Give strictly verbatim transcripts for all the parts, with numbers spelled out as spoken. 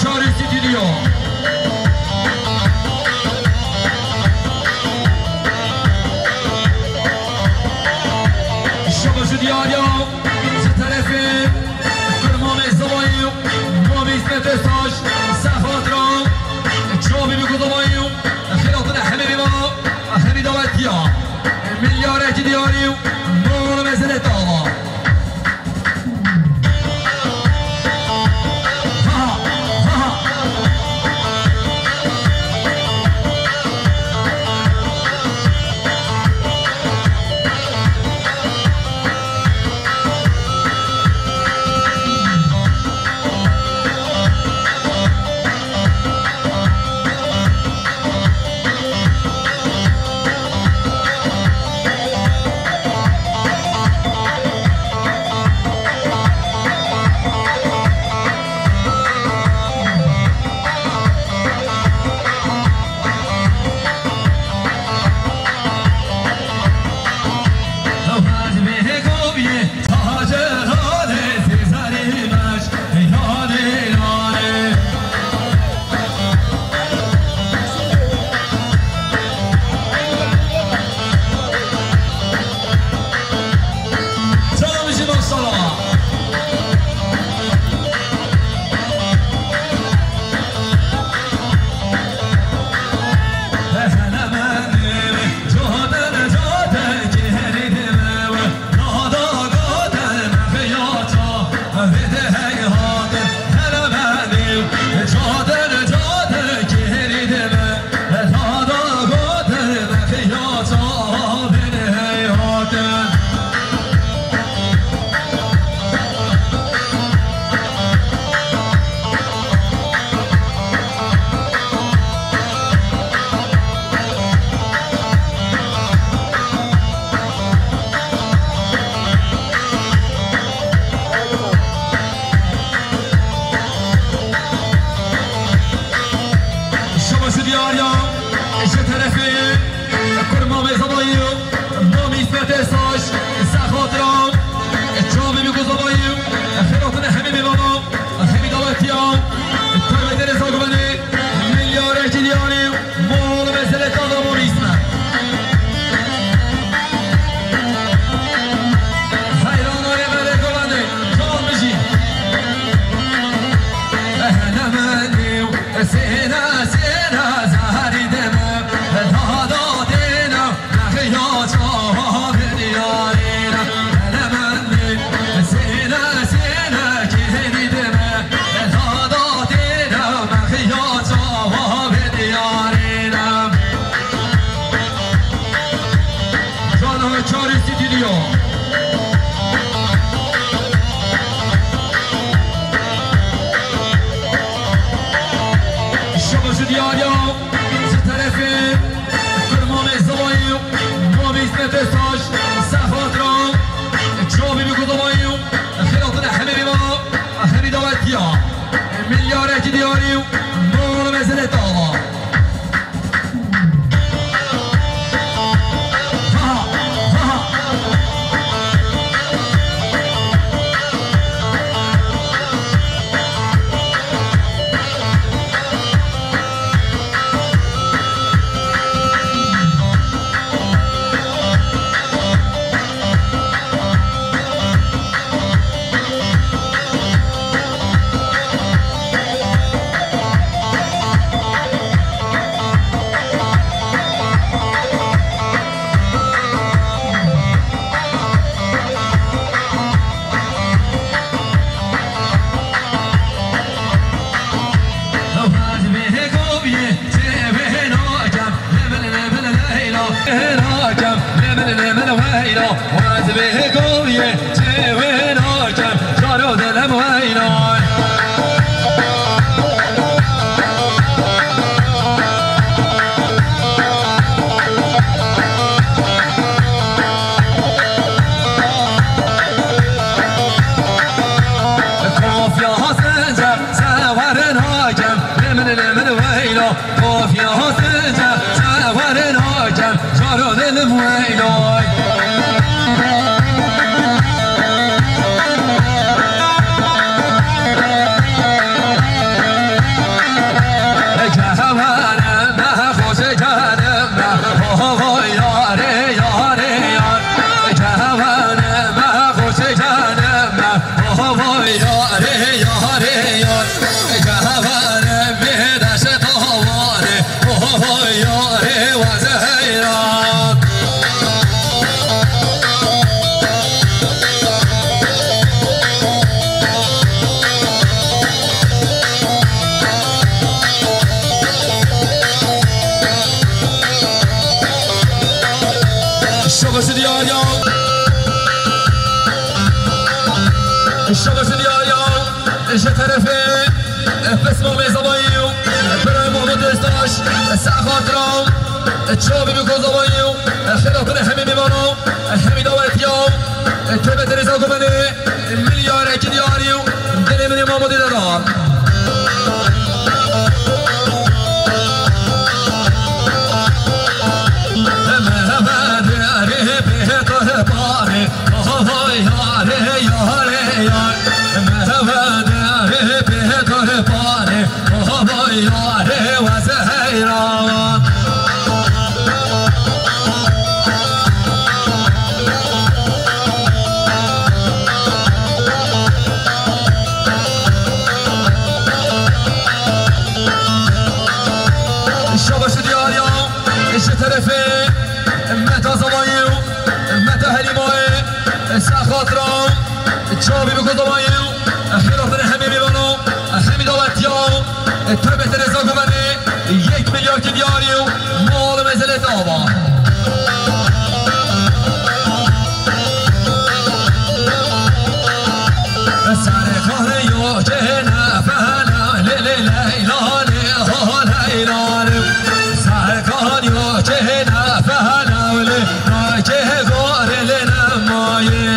Çarê stüdyo. Şaba ji diyariya ji terefê Kurmanê Zivayî, Mamî Îsmet Öztaş, Sefat Ram, Çavî bi Gudavayî, xêratine hemê bêvana, hemî dawetiya. Milyarekî diyarî, mol mezele tava. Şaba ji diyariya ji terefê Kurma Mêzadayî, Mamî Îsmet Öztaş, Sefat Ram, Çavî bi Gudavayî, xêratine hemî bêvana, hemî dawetiya, taybetê Rêza Guvenê, milyarekî diyarî, mol mezele tava Mamî Îsmet. Heyran arê belê Guvenê, can bijî. Ehlemendî û sêne sêne zeherî deme, dada dêne. Çarê stüdyo. Şaba ji diyariya ji terefê Kurmanê Zivayî, Mamî Îsmet Öztaş, Sefat Ram, Çavî bi Gudavayî, xêratine hemê bêvana, hemî dawetiya. Milyarekî diyarî, mol mezele tava. Rin hakem, min, min, min weylo, kofya hostince, severin hakem, şaro dilim weylo. Kehevane, me xweş kene, me ho, ho, yare, yare, yar. Kehevane, me xweş kene, me ho, ho, yare, yare, yar. Kehevane, me deşe tavare, ho, ho, ho, yare, wazeheyra. Şabaş diyar ya. Şabaş diyar ya. Ji terefê pisma mêzavayî û birayê Mahmud Destaş, ser xatira çavî biko zavayî û xêratina hemî mêvana, hemî dawetiya, têbe Tereza Gumenê, milyarek diyarî û dilê min ê Mahmudê de da. Şabaş diyar ya, ji terefê Meta Zavayî û Meta Helîmayê, ser xatira çavî biko Zavayî û xêratina hemî mêvana, hemî dawetiya, têbe Tereza Gumenê, yek milyar kî diyarî û mal û mezelê te ava. Serkan yo çêne fehna, lê, lê, leyla, lê, ho, leyla, lê. Serkan yo çêne fehna, lê, na çê gore, lê, ne mayê.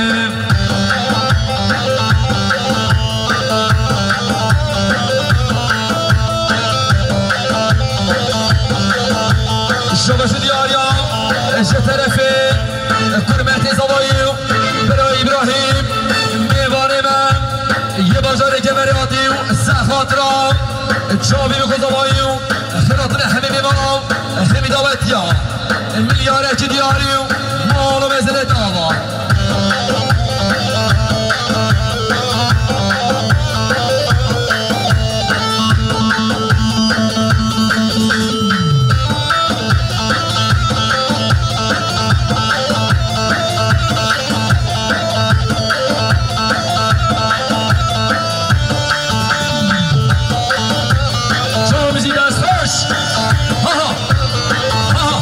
Şabaş diyar ya, ji terefê Kurmetê Zavayî, bira Îbrahîm, mêvanê me, yê bajarê Kemerê hatî û ser xatira çavî biko Zavayî û xêratina hemî mêvana, hemî dawetiya, milyarek diyarî û mal û mezelê te ava. Çawa min jî dest xweş. Ha, ha. Ha, ha.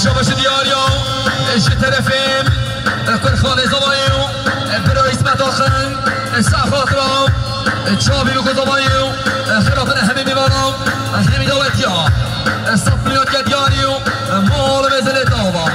Şabaş diyar ya, ji terefê Kurxanê Zavayî û bira Îsmet Axin, ser xatira çavî biko Zavayî û xêratina hemî mêvana, hemî dawetiya, sed milyon ke diyarî û mal û mezelê te ava.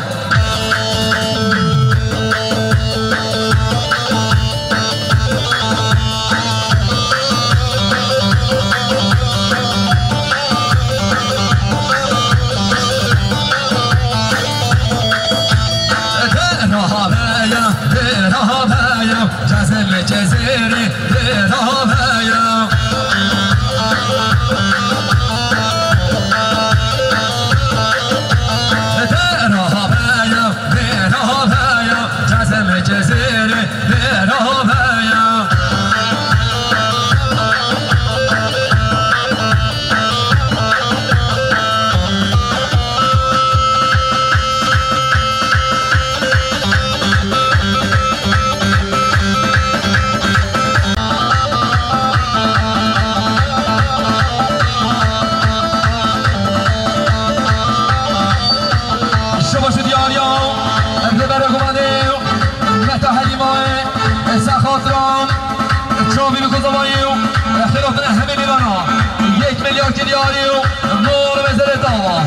Mor ve zere dava.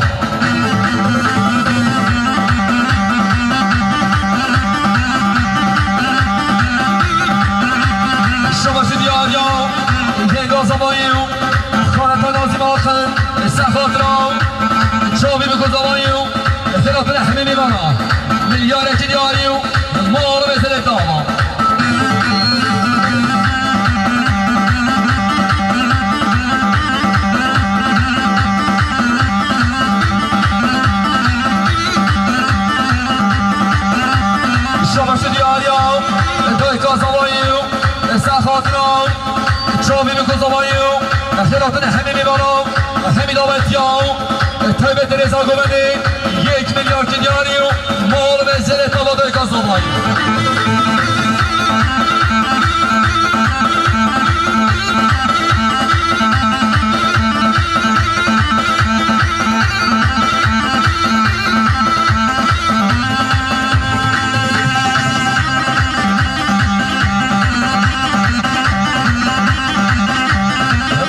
Şabaşi diyar ya. Yenga zamayı. Xaneta Nazim Akın. Sefatra. Çavi bi kuzamayı. Xelatın ehmini bana. Milyar eki diyar ya. Mor ve zere dava. Şabaşi diyar ya, doyka zavayı, sa xatira, çavî bi ku zavayı, xêratın hemî mêvana, hemî dawetiya, tevbe Tereza Govendê, yek milyar dinyarî, mal ve zere tava doyka zavayı.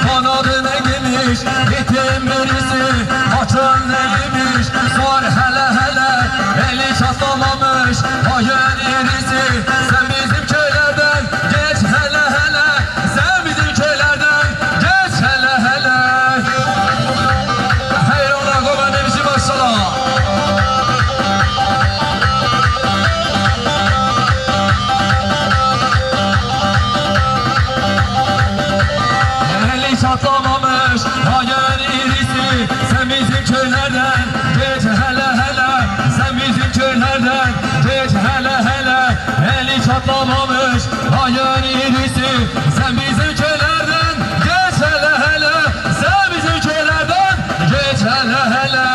Bana dönememiş, yetim birisi, açan neymiş, sor hele hele, eli çatlamamış, hayır irisi, sen bizim köylerden geç hele hele. Sen bizim köylerden geç hele hele. Heyrola Govendê bijî maşallah. Eli çatlamamış hayır irisi. Sen bizim köylerden geç hele hele. Sen bizim köylerden geç hele hele. Eli çatlamamış hayır irisi. Sen bizim köylerden geç hele hele. Sen bizim köylerden geç hele hele.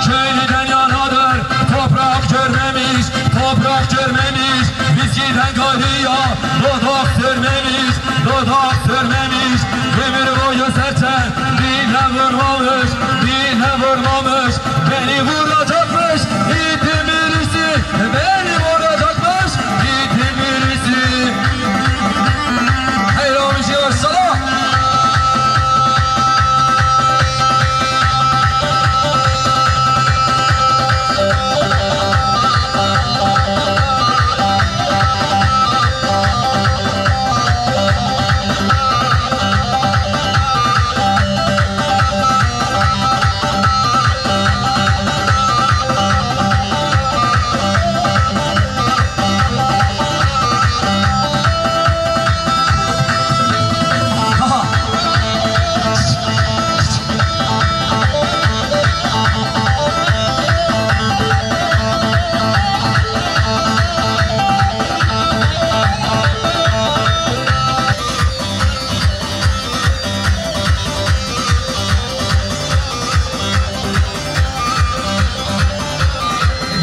Köylüden yanadır toprak görmemiş, toprak görmemiş. Viskiden gayrıya dodak sürmemiş, dodak sürmemiş. Ömür boyu serçe diline vurmamış, diline vurmamış. Beni vuracakmış itin birisi, beni vuracakmış itin birisi. Hayır olmuş yavaş sana.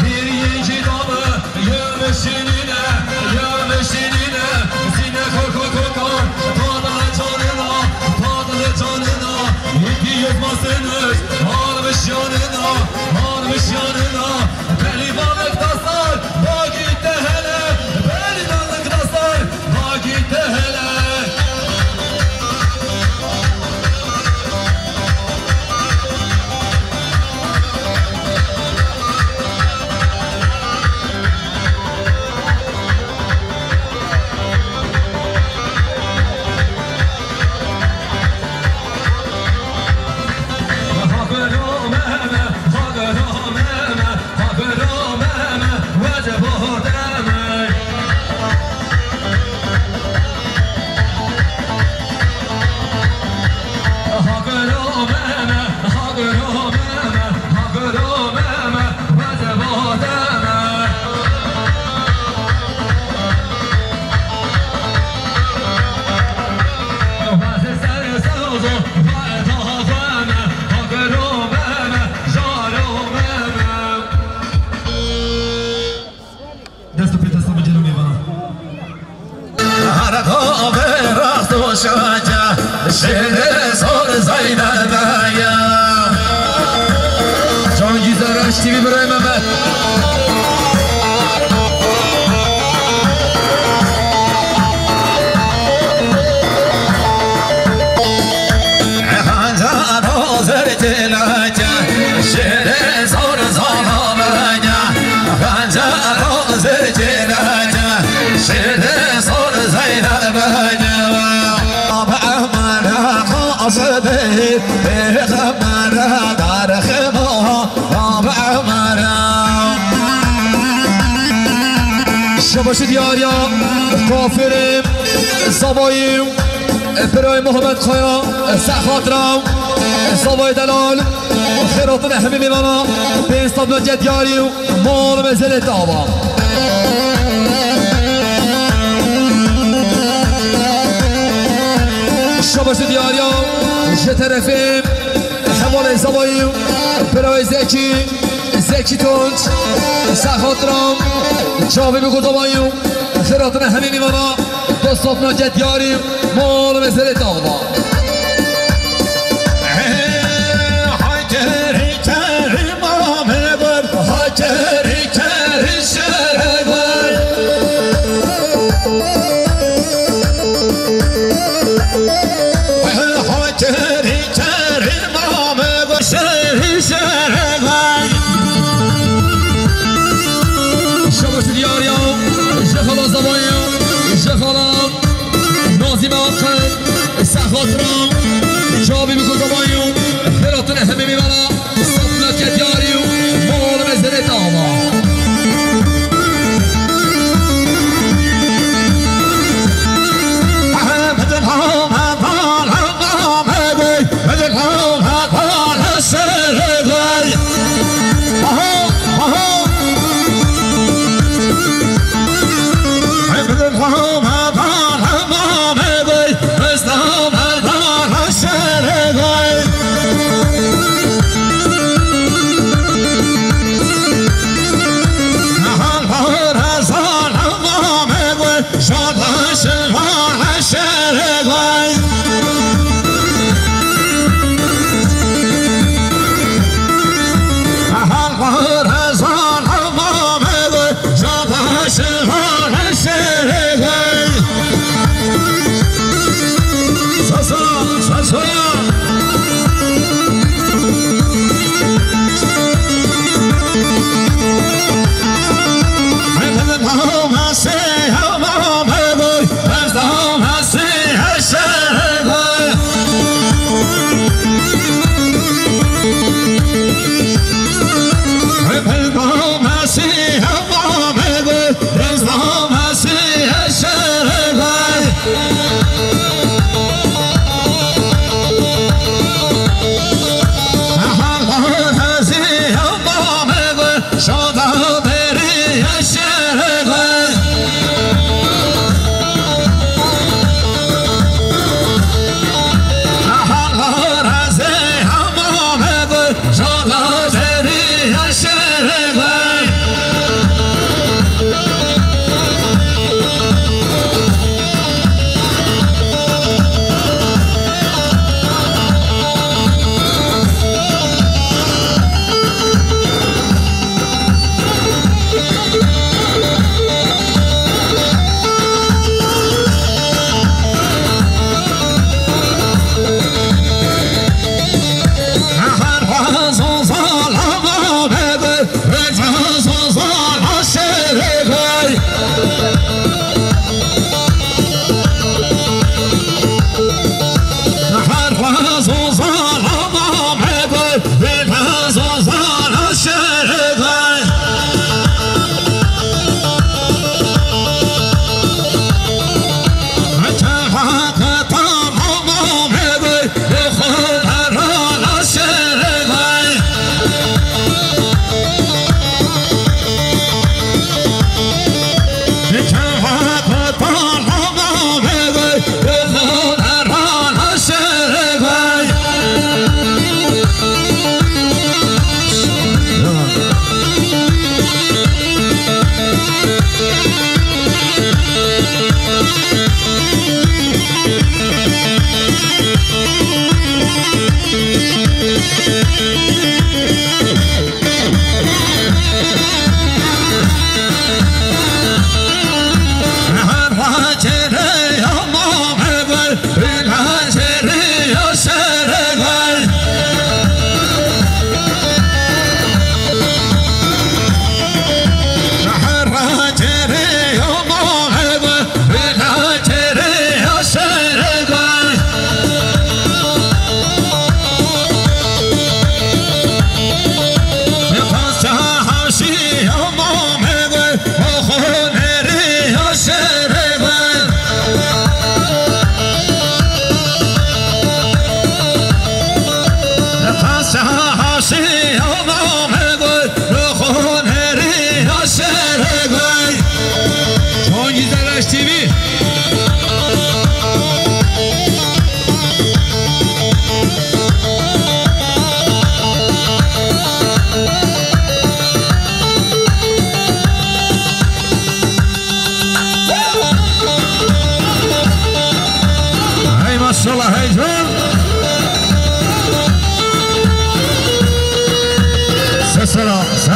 Bir yiyinci damı yürmüş inine, yürmüş inine. Sine korku korkan, tatlı canına, tatlı canına. İki yüz basınız, almış yanına, almış yanına. Beni balık tasar, bak gitti hele, beni balık tasar. Bak gitti hele. Dest û pê desta bicêre mêvanan. Her xwe rast û şaca, şêrê sor Zeynebe ye. T V birayê Mehmet. Xancar o zircileke, şêrê zor zalabeke. Xancar o zircileke, şêrê zor zeynebeke. Bi emre qasibê pêxember derxima. Şabaşi diyariya kafirê Zavayî, birayê Muhammed Kaya, Sexat ra, Zavayî delal, xêratina hemî mêvana, pênc sed nocet diyarî û mal mezelê dava. Şabaşi diyariya ji terefê Hevalê Zavayî, birayê Zekî, Zekî Tunç, Sexat ra, çavê bi ku Zavayî, xêratina hemî mêvana, dostatna cediyarî, mal mezelê dava. Hacerî kerî mamê ber, hacerî kerî şerê ber. Hacerî kerî mamê ber, şerî şerê ber. Şabaş diyar ya, ji xala Zavayî, ji xala Nazîme Akın, Sexat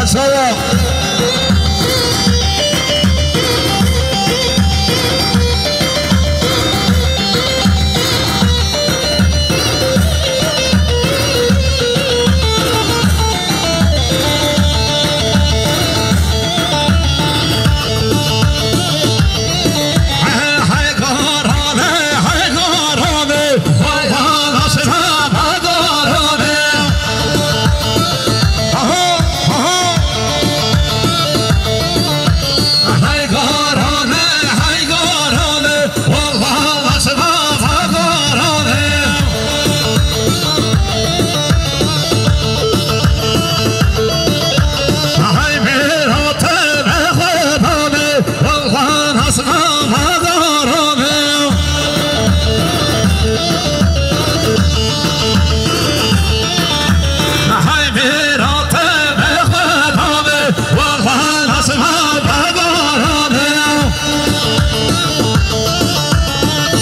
Sawa.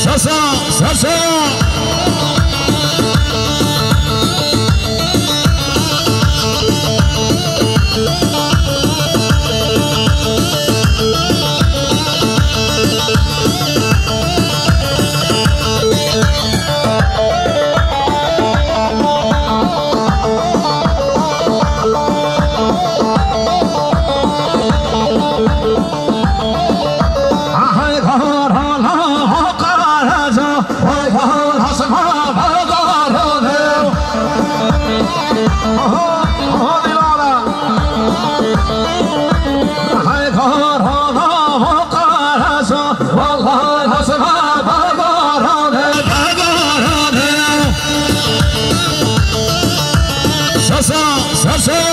Sasa, sasa. Sasa, sasa.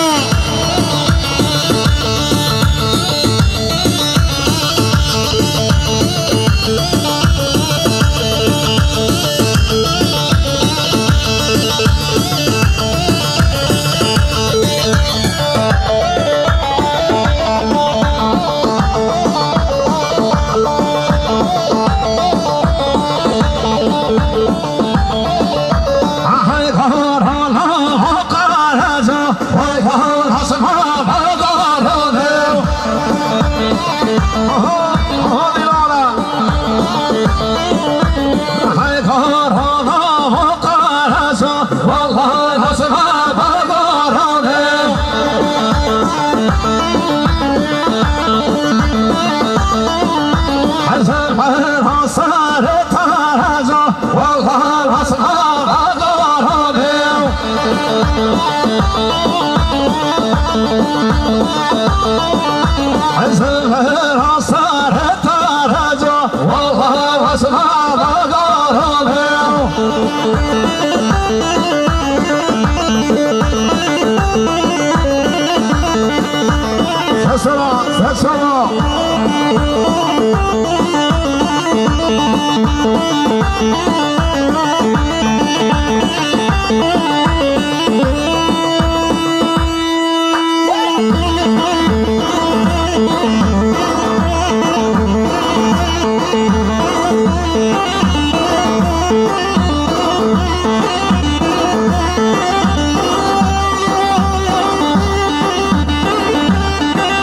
Sesera, sesera.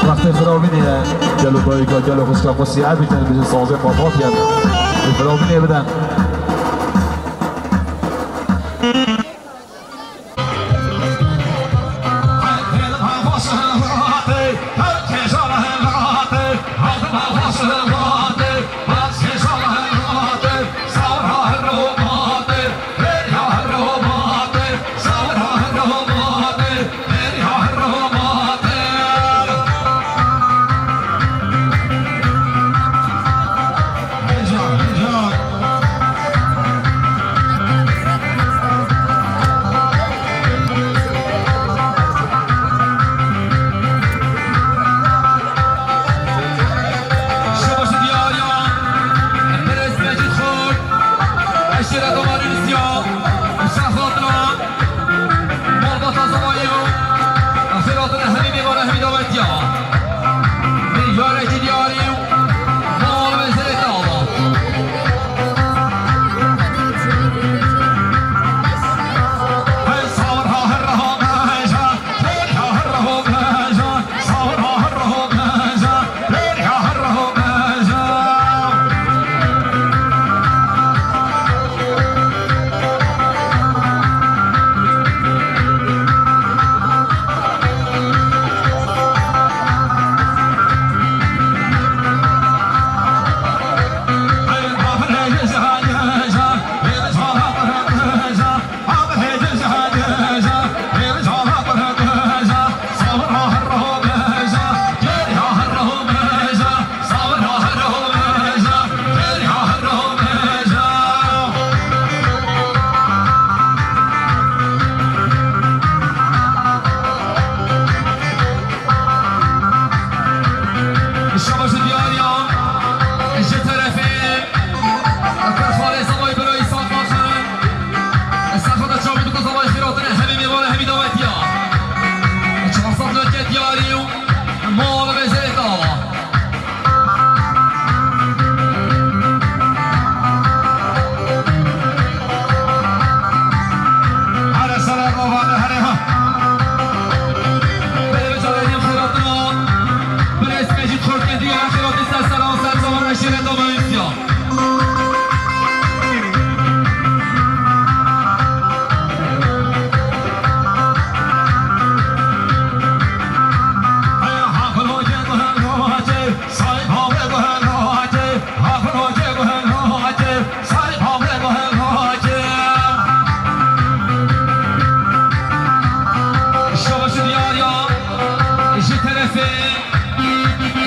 Wextê xira bînî ye, gelo dayika, gelo xwişka xwe sî ebî tenê bijin sazê xwe xatiyen. Xira bînê biden.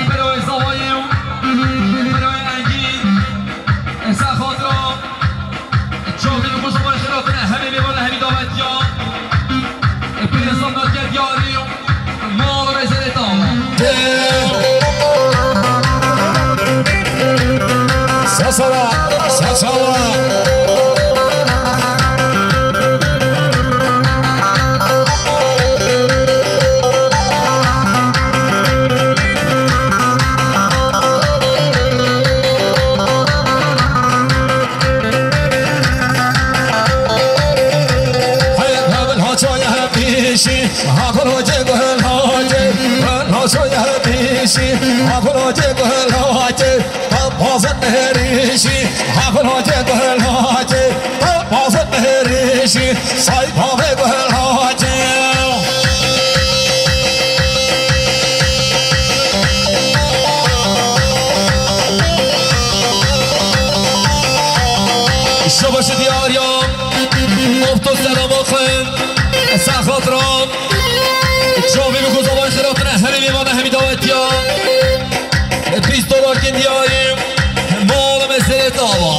Beroyê Zavayê û Beroyê Engîn, ser xatira çavdêr û ku zavayê xêratine hemî mêvan hemî dawetiya. Pêrê Zam natiye diyarî û mal û mêzerê tam. Sasara, sasara. Heye, hemin haçoye hepişî, ha kulocê guhelocê, guheloçoye hepişî, ha kulocê guhelocê, tap bazin herişî, ha kulocê guhelocê, tap bazin herişî, say pavê guhelocê. Şabaş diyariya, ofto selam oxin, ser xatira. Çavî bi ku zavayê xêratine hemî mêvane hemî dawetiya. Bîst dolar kin diyarî, mal mesele dava.